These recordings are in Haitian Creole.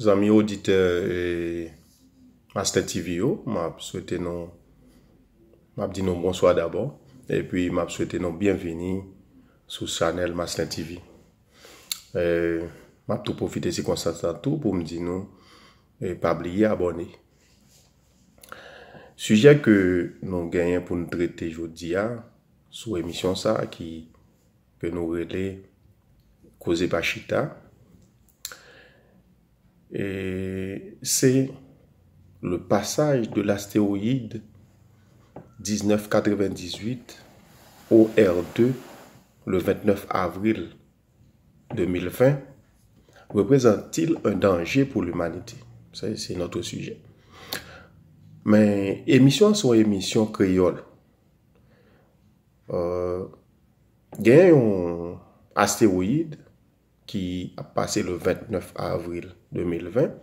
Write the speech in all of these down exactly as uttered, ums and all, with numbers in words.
Zanmi oditè, e, Masten TV yo, m ap swete nou, m ap di nou bonswa dabò, epi m ap swete nou byenvini sou chanèl Masten TV. E, m ap tou pwofite sikonstans la tou pou m di nou, e, pa bliye abòne. Sijè ke nou genyen pou n trete jodi a sou emisyon sa a ki, ke nou rele Koze pa chita, e se le passage de l'astéroïde dix-neuf quatre-vingt-dix-huit O R deux le vingt-neuf avril deux mille vingt, représente-t-il un danger pour l'humanité? Sa, c'est notre sujet. Men emisyon an se yon emisyon kreyòl. Euh, gen yon astewoyid ki ap pase le vingt-neuf avril deux mille vingt.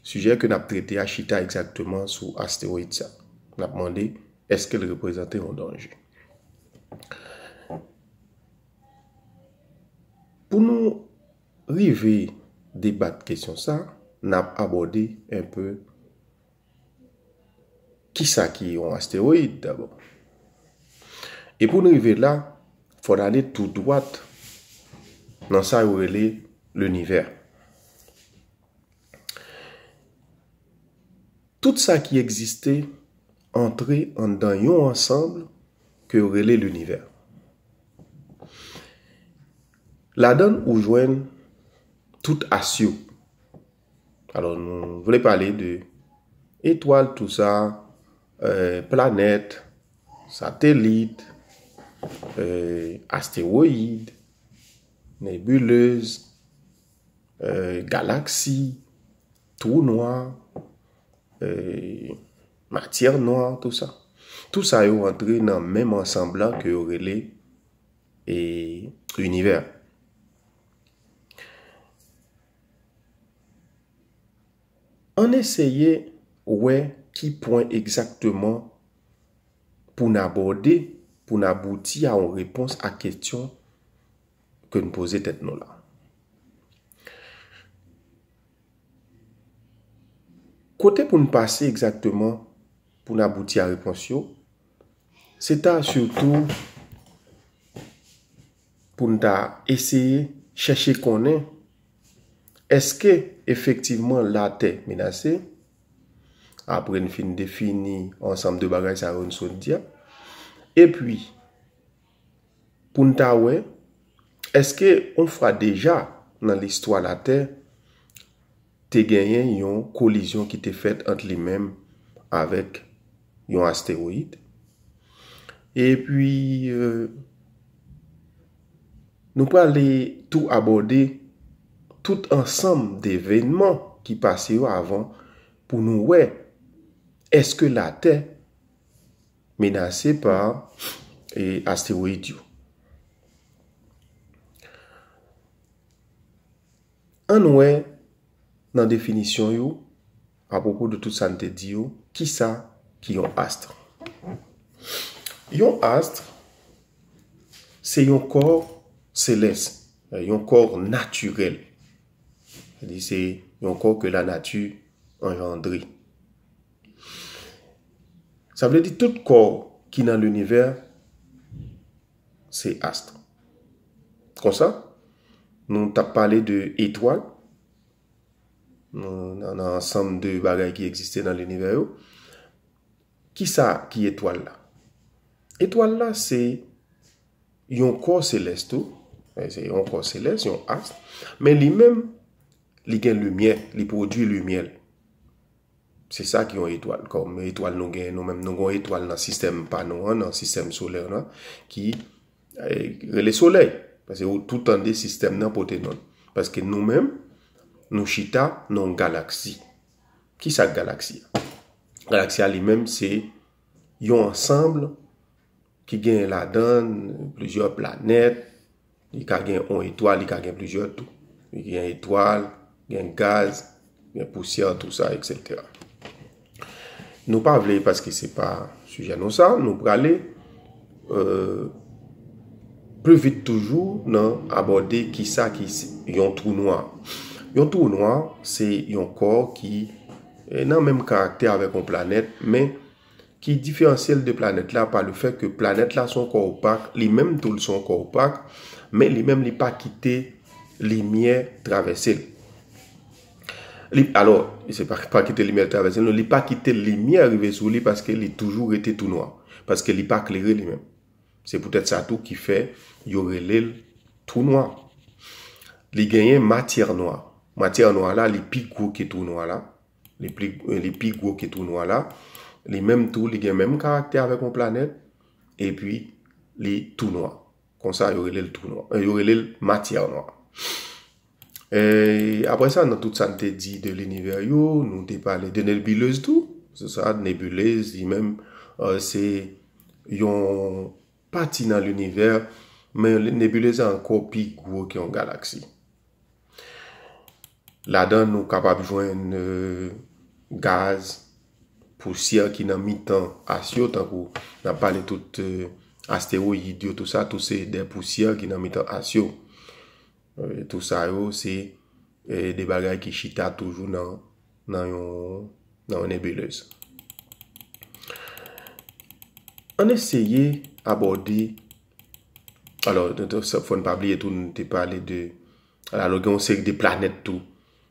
Sijè ke n ap trete a chita egzakteman sou astewoyid sa. N ap mande, èske l reprezante yon danje? Pou nou rive debat kesyon sa, n ap abòde enpe kisa ki yon astewoyid dabò. E pou n rive la, fò n ale tou dwat nan sa yo rele linivè. Tout sa ki egziste antre anndan yon ansanm ke yo rele linivè. Ladan l ou jwenn tout as yo. Alò, nou vle pale de etwal, tou sa, euh, planèt, satelit, euh, astewoyid, nebilez, euh, galaksi, twou nwa, euh, matyè nwa, tou sa. Tou sa yo antre nan menm ansanm lan ke yo rele, e, linivè. Ann eseye wè ki pwen egzakteman pou n abòde, pou n abouti a yon repons a kesyon ke n poze tèt nou la. Kote pou n pase egzakteman pou n abouti a repons yo, se ta sitou pou n ta eseye chèche konnen èske efektivman Latè menase, apre n fin defini ansanm de bagay sa yo n sot di a, epi pou n ta wè, èske yon fwa deja nan listwa Latè, te genyen yon kolizyon ki te fèt ant li menm avèk yon astewoyid? Epi, euh, nou prale tou abòde tout ansanm devenman ki pase yo avan pou nou wè èske Latè menase pa, e, astewoyid yo. Ann wè nan definisyon yo, apwopo de tout sa n te di yo, kisa ki yon ast? Yon ast, se yon kò selès, yon kò natirèl. Sa di se yon kò ke lanati anjandre. Sa vle di tout kò ki nan linivè, se ast. Konsa, nou t ap pale de etwal, nou, nan, nan ansanm de bagay ki egziste nan linivè yo. Kisa ki etwal la? Etwal la se yon kò selès tou, se yon kò selès, yon ast, men li menm, li gen limyè, li pwodui limyè. Se sa ki yon etwal. Kòm etwal nou gen, nou menm, nou gen yon etwal nan sistèm pa nou an, nan sistèm solè nou an, ki, eh, rele solèy. Paske ou tou tande sistèm nan pote non l. Paske nou menm, nou chita nan yon galaksi. Kisa k galaksi a? Galaksi a li menm se yon ansanm ki gen ladan l plizyè planèt, li ka gen yon etwal, li ka gen plizyè tou. Li gen etwal, gen gaz, gen pousyè, tou sa, etsetera. Nou pa vle, paske se pa sijè nou sa, nou prale, euh, pli vit toujou nan abòde kisa ki s-, yon twou nwa. Yon twou nwa se yon kò ki eh, nan menm karaktè avèk yon planèt, men ki diferansye l de planèt la pa le fè ke planèt la se yon kò opak, li menm tou l se yon kò opak, men li menm li pa kite limyè travèse l. Li, alò, se pa, pa kite limyè travèse l, non, li pa kite limyè rive sou li paske li toujou rete tou nwa, paske li pa klere li menm. Se poutèt sa tou ki fè yo rele l twou nwa. Li genyen matyè nwa. Matyè nwa la, li pi gwo ke twou nwa la. Li pi, li pi gwo ke twou nwa la. Li menm tou, li gen menm karaktè avèk yon planèt. Epi, li twou nwa. Konsa, yo rele l twou nwa. Eh, yo rele l matyè nwa. E apre sa, nan tout sa n te di de linivè yo, nou te pale de nebilez tou. Se sa, nebilez, li menm, eh, se yon pati nan linivè, men nebilez la ankò pi gwo ke yon galaksi. Ladan, nou kapab jwenn eh, gaz, pousyè ki nan mitan as yo, tankou n ap pale tout eh, astewoyid yo, tou sa, tou se de pousyè ki nan mitan as yo. Eh, tou sa yo, se eh, de bagay ki chita toujou nan, nan yon, nan yon nebilez. Ann eseye abòde, alò, fò n pa bliye tou, nou te pale de, alò, gen yon seri de planèt tou.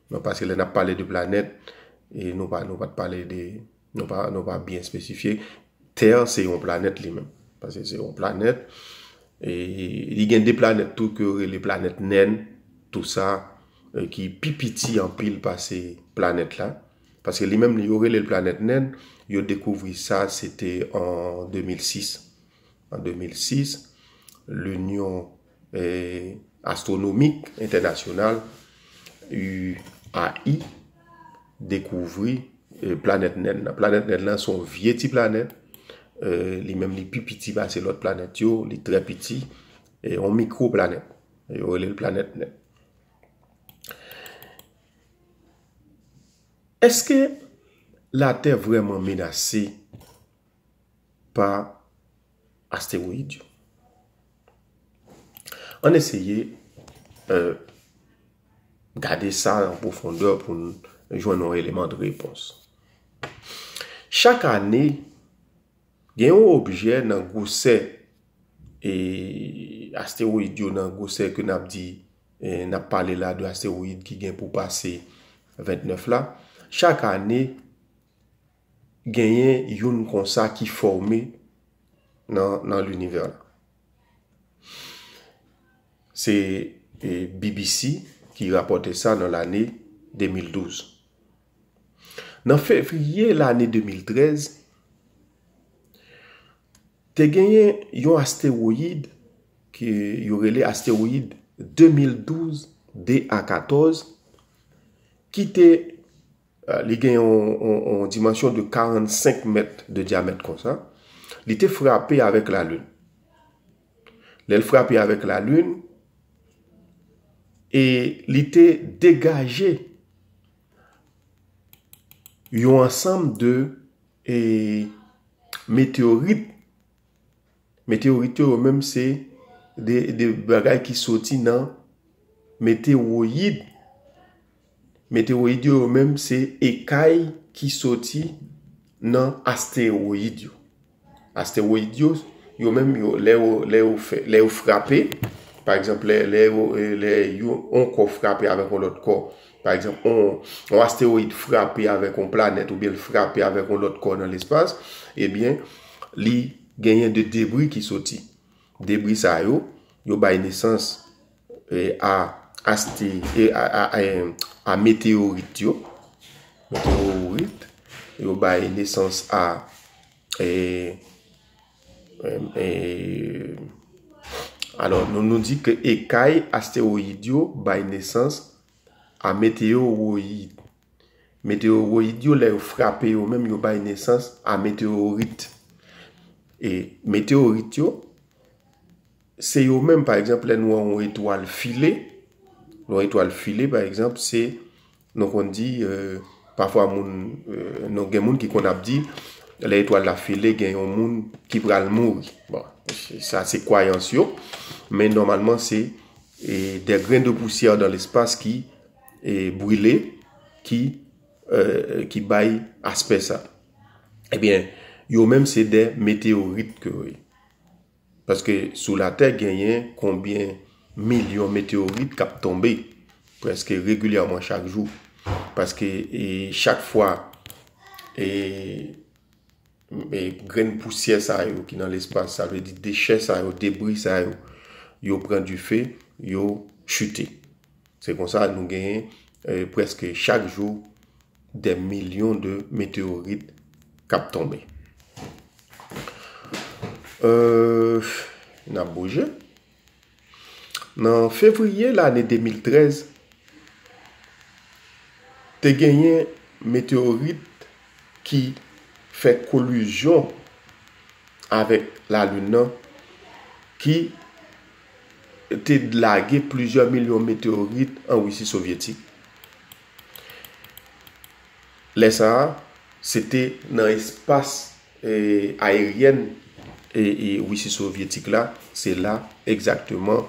Non, paske lè n ap pale de planèt, e nou pa, nou pa t pale de, nou pa, nou pa byen espesifye. Tè se yon planèt li menm. Paske se yon planèt. E li gen de planèt tou ke yo rele planèt nèn, tou sa, e ki pi piti anpil pase planèt la. Paske li menm, yo rele l planèt nèn, yo dekouvri sa, se te an de mil sis. An de mil sis, Linyon eh, Astwonomik Entènasyonal, U A I, dekouvri eh, planèt nèn nan. Planèt nèn nan se yon vye ti planèt. Eh, li menm li pi piti pase lòt planèt yo, li trè piti. E yon mikwo planèt. Yo rele l planèt nèn. Èske Latè vrèman menase pa astewoyid yo? Ann eseye eh, gade sa an pwofondè pou n jwenn yon eleman de repons. Chak ane, gen yon objè nan gwosè e astewoyid yo nan gwosè ke n ap di, eh, n ap pale la de astewoyid ki gen pou pase vennèf la. Chak ane, genyen youn konsa ki fòme nan, nan linivè la. Se eh, B B C ki rapòte sa nan lane de mil douz. Nan fevriye lane de mil trèz, te genyen yon astewoyid ke yo rele astewoyid de mil douz D A katòz ki te, eh, li gen yon, yon, yon dimansyon de karannsenk mèt de dyamèt konsa. Li te frape avèk Lalin. Lè l frape avèk Lalin, e li te degaje yon ansanm de e, meteyorit. Meteyorit yo, yo menm se de, de bagay ki soti nan metewoyid. Metewoyid yo, yo menm se ekay ki soti nan astewoyid yo. Astewoyid yo, yo menm, yo, lè yo, lè yo, fè, lè yo frape, pa egzanp, lè, lè, yo, eh, lè yo, yon kò frape avèk yon lòt kò, pa egzanp, yon, yon astewoyid frape avèk yon planèt oubyen l frape avèk yon lòt kò nan lespas, ebyen, li genyen de debri ki soti. Debri sa yo, yo bay nesans eh, a, aste, eh, a, a, a, eh, a meteyorit yo. Meteyorit, yo bay nesans a eh, eh, eh, alò, nou, nou di ke ekay astewoyid yo bay nesans a meteyowoyid. Meteyowoyid yo, lè yo frape yo menm, yo bay nesans a meteyorit. E meteyorit yo, se yo menm, pa egzanp, lè nou wè yon etwal file, yon etwal file, pa egzanp, se, nou konn di, eh, pafwa moun, eh, nou gen moun ki konn ap di, lè etwal la file, gen yon moun ki pral mouri. Bon, sa se kwayans yo, men nòmalman se eh, des grains de poussière dans l'espace ki, e, brile ki, e, ki bay aspè sa. Ebyen, yo menm se de meteorit ke yo ye. Paske sou Latè genyen konbyen milyon meteorit k ap tonbe prèske regilyèman chak jou. Paske, e, chak fwa, e, e grenn pousyè sa yo ki nan lespas, sa vle di dechè sa yo, debri sa yo, yo pran dife, yo chite. Se konsa nou genyen, e, prèske chak jou de milyon de meteorit k ap tonbe. E, n ap bouje. Nan fevriye lane de mil trèz, te genyen meteorit ki fè kolizyon avèk Lalin nan, ki te lage plizyè milyon meteorit an Risi Sovyetik. Lè sa a, se te nan espas, e, ayeryèn, e, e, Risi Sovyetik la, se la egzakteman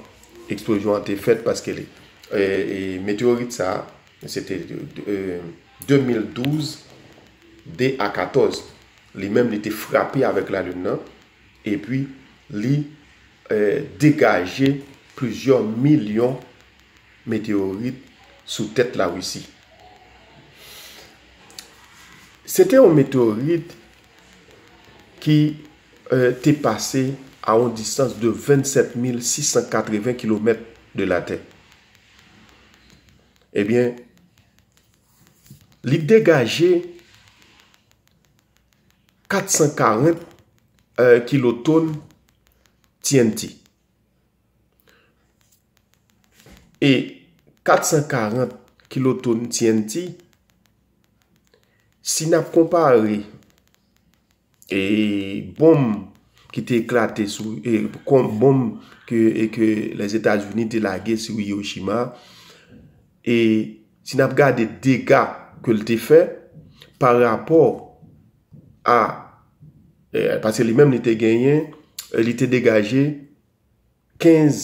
eksplozyon an te fèt, paske li, e, e, meteorit sa a, se te, e, de mil douz, de a katòz. Li menm, li te frape avèk Lalin nan, epi li, e, degaje plizyè milyon meteorit sou tèt Larisi. Se te yon meteorit ki, e, te pase a yon distans de vennsèt mil sis san katreven kilomèt de Latè. Ebyen, li degaje kat san karant, e, kilotonn T N T. E kat san karant kilotonn T N T, si n ap konpare, e, bonm ki te eklate sou, e, kon, bonm ke, e ke Lèzetazini te lage sou Hiroshima, e si n ap gade dega ke l te fè pa rapò a, e, paske li menm li te genyen, e, li te degaje kenz,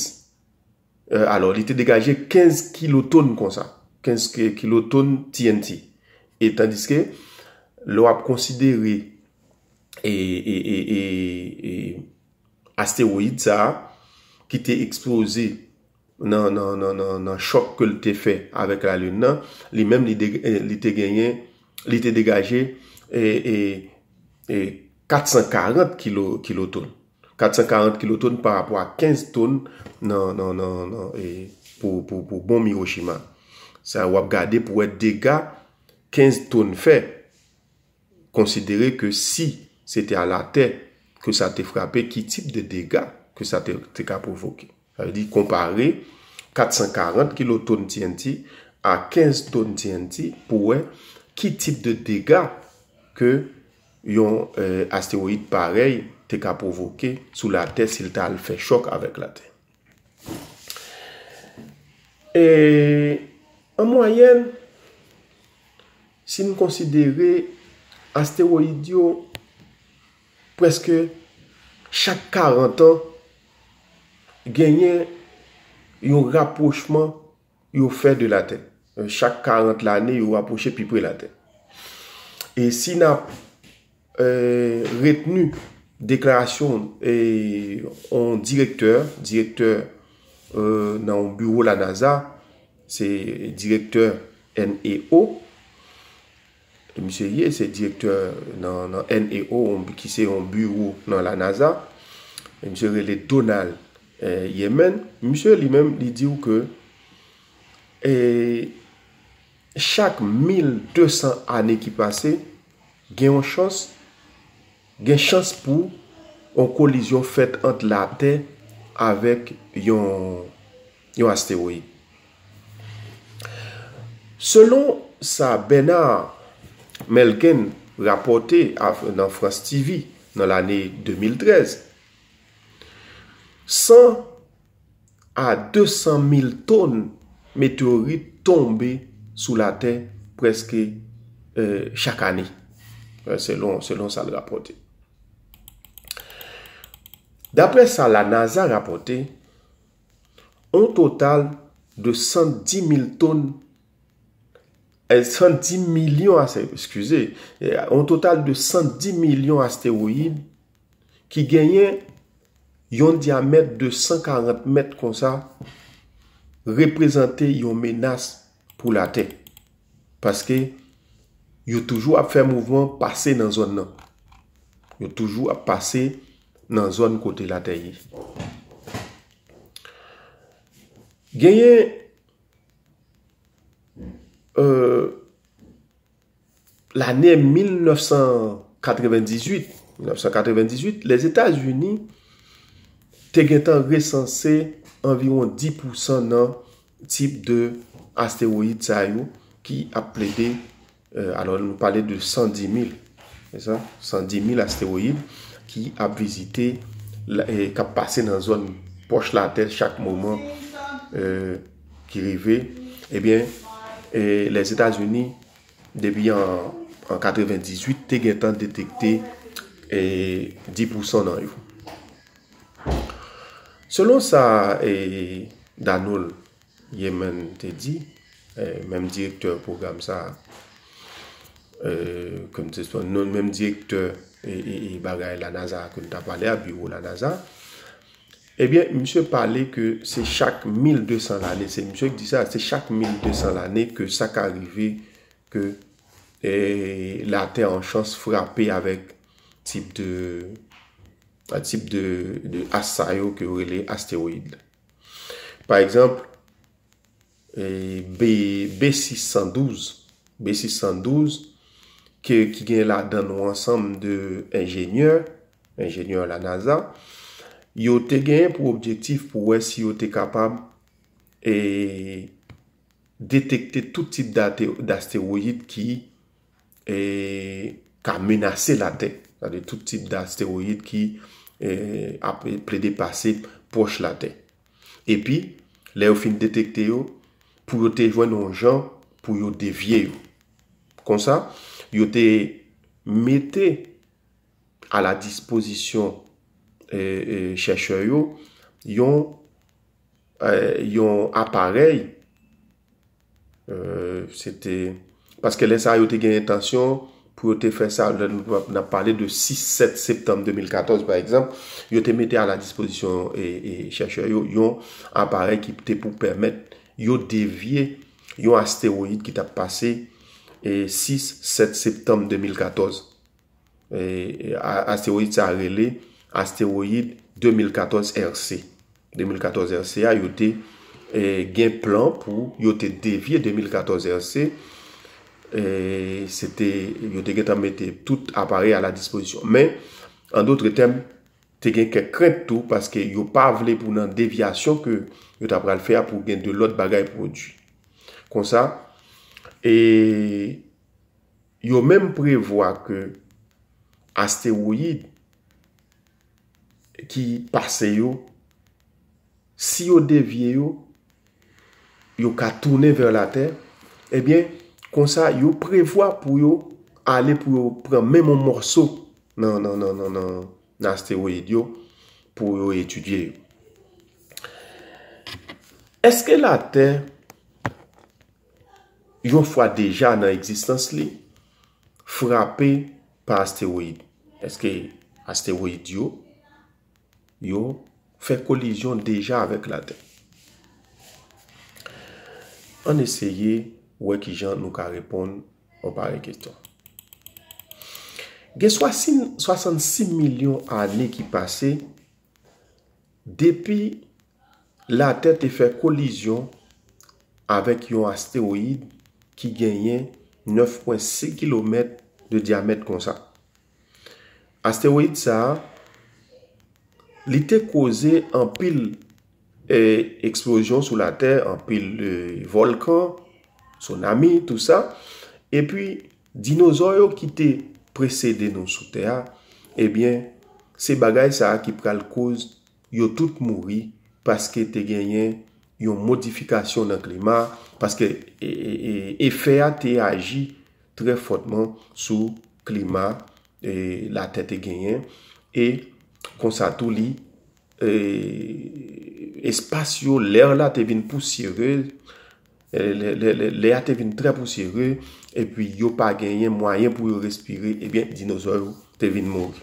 e, alò, li te degaje kenz kilotonn konsa, kenz ki-, kilotonn T N T. E tandiske, lè w ap konsidere, e, e, e, e, e, astewoyid sa a, ki te eksploze nan, nan, nan, nan, nan chòk ke l te fè avèk Lalin nan, li menm, li de-, e, li te genyen, li te degaje, e, e, e, kat san karant kilo, kilotonn. Kat san karant kilotonn pa rapò a kenz tonn nan, nan, nan, nan, e, pou, pou, pou bonm Hiroshima. Sa w ap gade pou wè dega kenz tonn fè. Konsidere ke si se te a Latè ke sa te frape, ki tip de dega ke sa te, te ka pwovoke. Sa vle di konpare kat san karant kilotonn T N T a kenz tonn T N T pou wè ki tip de dega ke yon, e, astewoyid parèy te ka pwovoke sou Latè si l ta al fè chòk avèk Latè. E, an mwayèn, si n konsidere astewoyid yo, prèske chak karant an, genyen yon rapwochman yo fè de Latè. Chak karant lane, yo rapwoche pi pre Latè. E si n ap, e, retni deklarasyon, e, yon direktè, direktè, e, nan yon biwo la NASA, se direktè N E O, misye ye, se direktè nan, nan N E O, yon, ki se yon biwo nan la NASA. E misye rele Donald, e, Yeaman. Misye li menm, li di w ke, e, chak mil de san ane ki pase, gen yon chans, gen chans pou yon kolizyon fèt ant Latè avèk yon, yon astewoyid. Selon sa Bernard Melgen rapòte a, nan France T V nan lane de mil trèz, san a de san mil tonn meteyorit tonbe sou Latè prèske, e, chak ane, e, selon, selon sa l rapòte. Daprè sa la NASA rapòte, on total de san dis mil tonn eh, san di milyon, eskize, eh, yon total de san di milyon astewoyid ki genyen yon dyamèt de san karant mèt konsa, reprezante yon menas pou Latè. Paske yo toujou ap fè mouvman pase nan zòn nan. Yo toujou ap pase nan zòn kote Latè ye. Genyen, euh, lane mil nèf san katrevendizuit, mil nèf san katrevendizuit, Lèzetazini te gentan resanse anviwon dis pousan nan tip de astewoyid sa yo ki ap plede, euh, alò, nou pale de san di mil, se sa? San di mil astewoyid ki ap vizite, la- e k ap pase nan zòn pwòch Latè chak moman, euh, ki rive. Ebyen, e Lèzetazini, depi an, an katrevendizuit, te gentan detekte, e, dis pousan nan yo. Selon sa, e, Danol Yemen te di, e, menm direktè pwogram sa, e, ke m te sonn non, menm direktè, e, e, e bagay la NASA ke n ta pale a, biwo la NASA, ebyen, misye pale ke se chak mil de san lane, se misye ki di sa, se chak mil de san lane ke sa ka rive ke, e, Latè an chans frape avèk tip de, a tip de, de as sa yo ke yo rele astewoyid la. Pa egzanp, e, B, B sis san douz, B sis san douz, ke, ki gen ladan yon ansanm de enjenyè, enjenyè la NASA, yo te genyen pou objektif pou wè si yo te kapab, e, detekte tout tip d'ate- d'astewoyid ki, e, ka menase Latè. Sètadi tout tip d'astewoyid ki, e, ap plede pase pwòch Latè. Epi, lè yo fin detekte yo, pou yo te jwenn yon jan pou yo devye yo. Konsa, yo te mete a la dispozisyon, e, e, chèchè yo yon, e, yon aparèy, e, se te, paske lè sa a, yo te gen entansyon pou yo te fè sa, lè nou, n ap pale de sis, sèt septanm de mil katòz, pa egzanp, yo te mete a la dispozisyon, e, e, chèchè yo yon aparèy ki te pou pèmèt yo devye yon astewoyid ki t ap pase, e, sis, sèt septanm de mil katòz. E, e, a- astewoyid sa a rele astewoyid de mil katòz R C. De mil katòz R C a, yo te, e, gen plan pou yo te devye de mil katòz R C. E, se te, yo te gentan mete tout aparèy a la dispozisyon. Men, an dotre tèm, te gen kèk krent tou, paske yo pa vle pou nan devyasyon ke yo ta pral fè a pou gen de lòt bagay pwodui. Konsa, e, yo menm prevwa ke astewoyid ki pase yo, si yo devye yo, yo ka tounen vè Latè, ebyen, konsa, yo prevwa pou yo ale pou yo pran menm yon mòso nan, nan, nan, nan, nan, nan astewoyid yo pou yo etidye yo. Èske Latè, yon fwa deja nan egzistans li, frape pa astewoyid? Èske astewoyid yo, yo fè kolizyon deja avèk Latè? Ann eseye wè kijan nou ka reponn yon parèy kesyon. Gen swasann- swasannsis milyon ane ki pase depi Latè te fè kolizyon avèk yon astewoyid ki genyen nèf pwen sis kilomèt de dyamèt konsa. Astewoyid sa a, li te koze anpil, e, eksplozyon sou Latè, anpil, e, vòlkan, tsunami, tou sa. Epi, dinozò yo ki te presede nou sou tè a, ebyen, se bagay sa a ki pral koz yo tout mouri paske te genyen yon modifikasyon nan klima, paske, e, e, e, efè a te aji trè fòtman sou klima, e, Latè te genyen, e konsa tou li, e, espas yo, lè la te vin pousyere, Lè, lè, lè, lè, lè a te vin trè pousyere, epi yo pa genyen mwayen pou yo respire, ebyen, dinozò yo te vin mouri.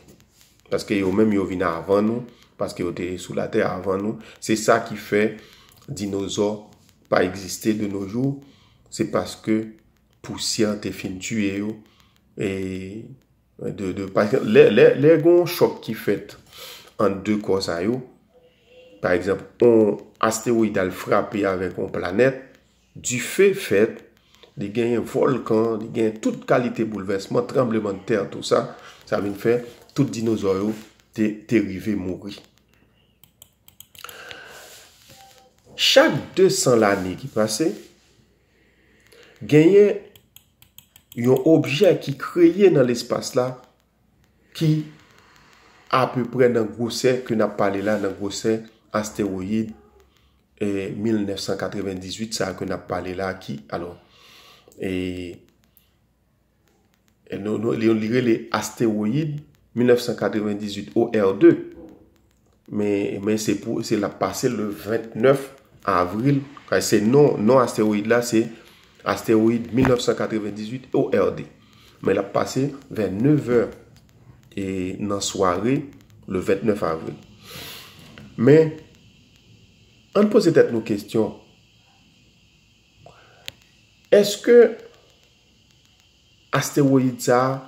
Paske yo menm yo vin avan nou, paske yo te sou latè avan nou. Se sa ki fè dinozò pa egziste de nos jours, se paske pousyè te fin tiye yo. E de, de, pa egzanp, lè, lè, lè gen yon chòk ki fèt ant de kò sa yo, pa egzanp, yon astewoyid al frape avèk yon planèt, dife fèt, li genyen vòlkan, li genyen tout kalite boulvèsman, tranblemanntè, tou sa, sa vin fè tout dinozò yo te, te rive mouri. Chak de san lane ki pase, genyen yon objè ki kreye nan lespas la ki apeprè nan gwosè ke n ap pale la, nan gwosè astewoyid, e, mil nèf san katrevendizuit sa ke n ap pale la, ki, alò, e, e nou, nou, li, li rele astewoyid mil nèf san katrevendizuit O R de. Men, men se pou, se l ap pase le vennèf avril. Kay se non, non astewoyid la, se astewoyid mil nèf san katrevendizuit O R de. Men l ap pase vè nevè e nan sware le vennèf avril. Men, ann poze tèt nou kesyon. Èske astewoyid sa a,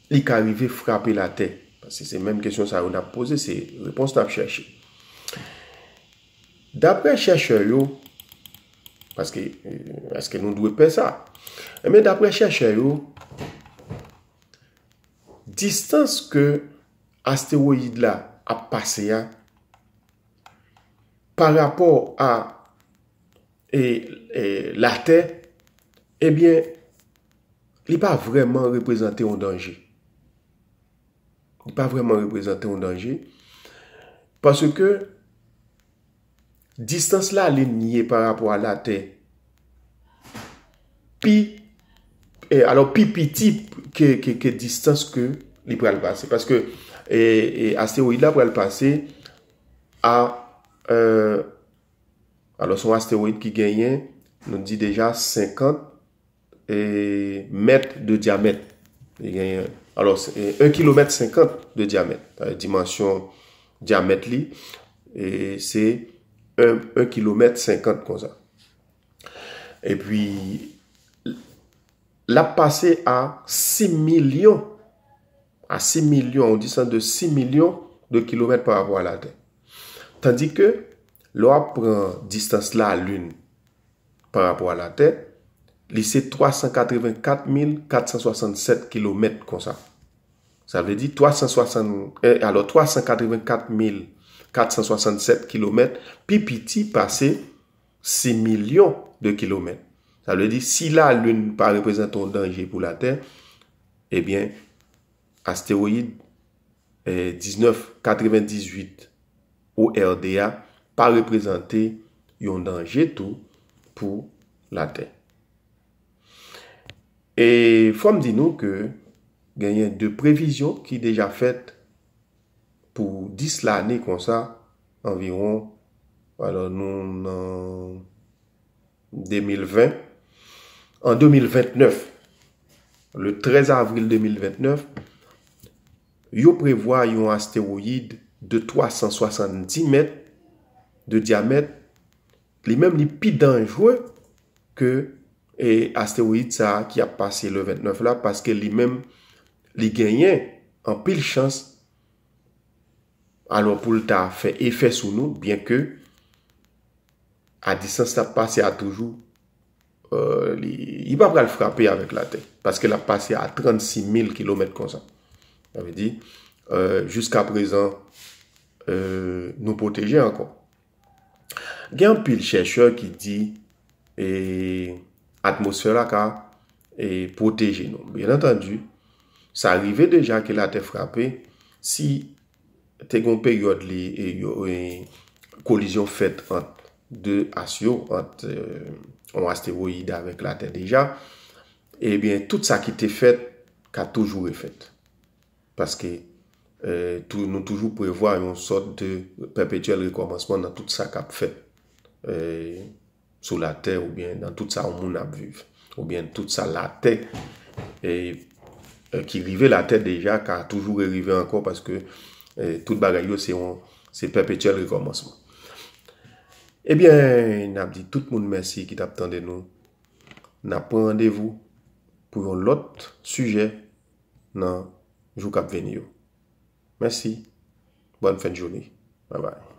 li ka rive frape Latè? Paske se menm kesyon sa yo n ap poze, se repons n ap chèche. Daprè chèchè yo, paske, eh, èske nou dwe pè sa? Ebyen, daprè chèchè yo, distans ke astewoyid la ap pase a, pa rapò a, e, e, Latè, ebyen, li pa vrèman reprezante yon danje. Li pa vrèman reprezante yon danje. Paske distans Lalin ye pa rapò a Latè pi, e, alò, pi piti ke, ke, ke distans ke li pral pase. Paske, e, e, astewoyid la pral pase a, e, alò, se yon astewoyid ki genyen, nou di deja, senkant e, mèt de dyamèt. Li genyen, alò, se, e, un kilomèt senkant de dyamèt. Sa vle di dimansyon dyamèt li, e, se un, un kilomèt senkant konsa. Epi, l ap pase a sis milyon, a sis milyon, yon distans de sis milyon de kilomèt pa rapò a Latè. Tandike, lè w ap pran distans Lalin pa rapò a Latè, li se twa san katrevenkat mil kat san swasannsèt kilomèt konsa. Sa vle di twa san swasant, e, alò, twa san katrevenkat mil kat san swasannsèt kilomèt pi piti pase sis milyon de kilomèt. Sa vle di, si Lalin pa reprezante yon danje pou Latè, ebyen, astewoyid, e, diznèf katrevendizuit O R D a pa reprezante yon danje tou pou Latè. E fò m di nou ke genyen de previzyon ki deja fèt pou dis lane konsa, anviwon. Alò, nou nan de mil ven. An de mil vennèf, le trèz avril de mil vennèf, yo prevwa yon astewoyid de twa san swasanndis mèt de dyamèt. Li menm, li pi danjre ke, e, astewoyid sa a ki ap pase le vennèf la, paske li menm, li genyen anpil chans, alò, pou l ta fè efè sou nou, byenke a distans l ap pase a toujou, e, li, li pa pral frape avèk Latè, paske l ap pase a trannsis mil kilomèt konsa. Sa vle di, e, jiska prezan, e, nou pwoteje ankò. Gen anpil chèchè ki di, e, atmosfè la ka, e, pwoteje nou. Byen antandi, sa rive deja ke Latè frape. Si te gen yon peryòd li, e, yo, e, kolizyon fèt ant de as yo, ant, e, yon astewoyid avèk Latè deja, ebyen, tout sa ki te fèt ka toujou refèt. Paske, e, tou, nou toujou prevwa yon sòt de pèpetyèl rekòmansman nan tout sa k ap fèt, e, sou latè oubyen nan tout sa yon moun ap viv, oubyen tout sa latè e, e ki rive latè deja ka toujou rerive ankò paske e, tout bagay yo se yon se pèpetyèl rekòmansman. Ebyen, n ap di tout moun mèsi ki t ap tande nou. N ap pran randevou pou yon lòt sijè nan jou k ap vini yo. Mèsi. Bòn fen de jounen. Bye bye.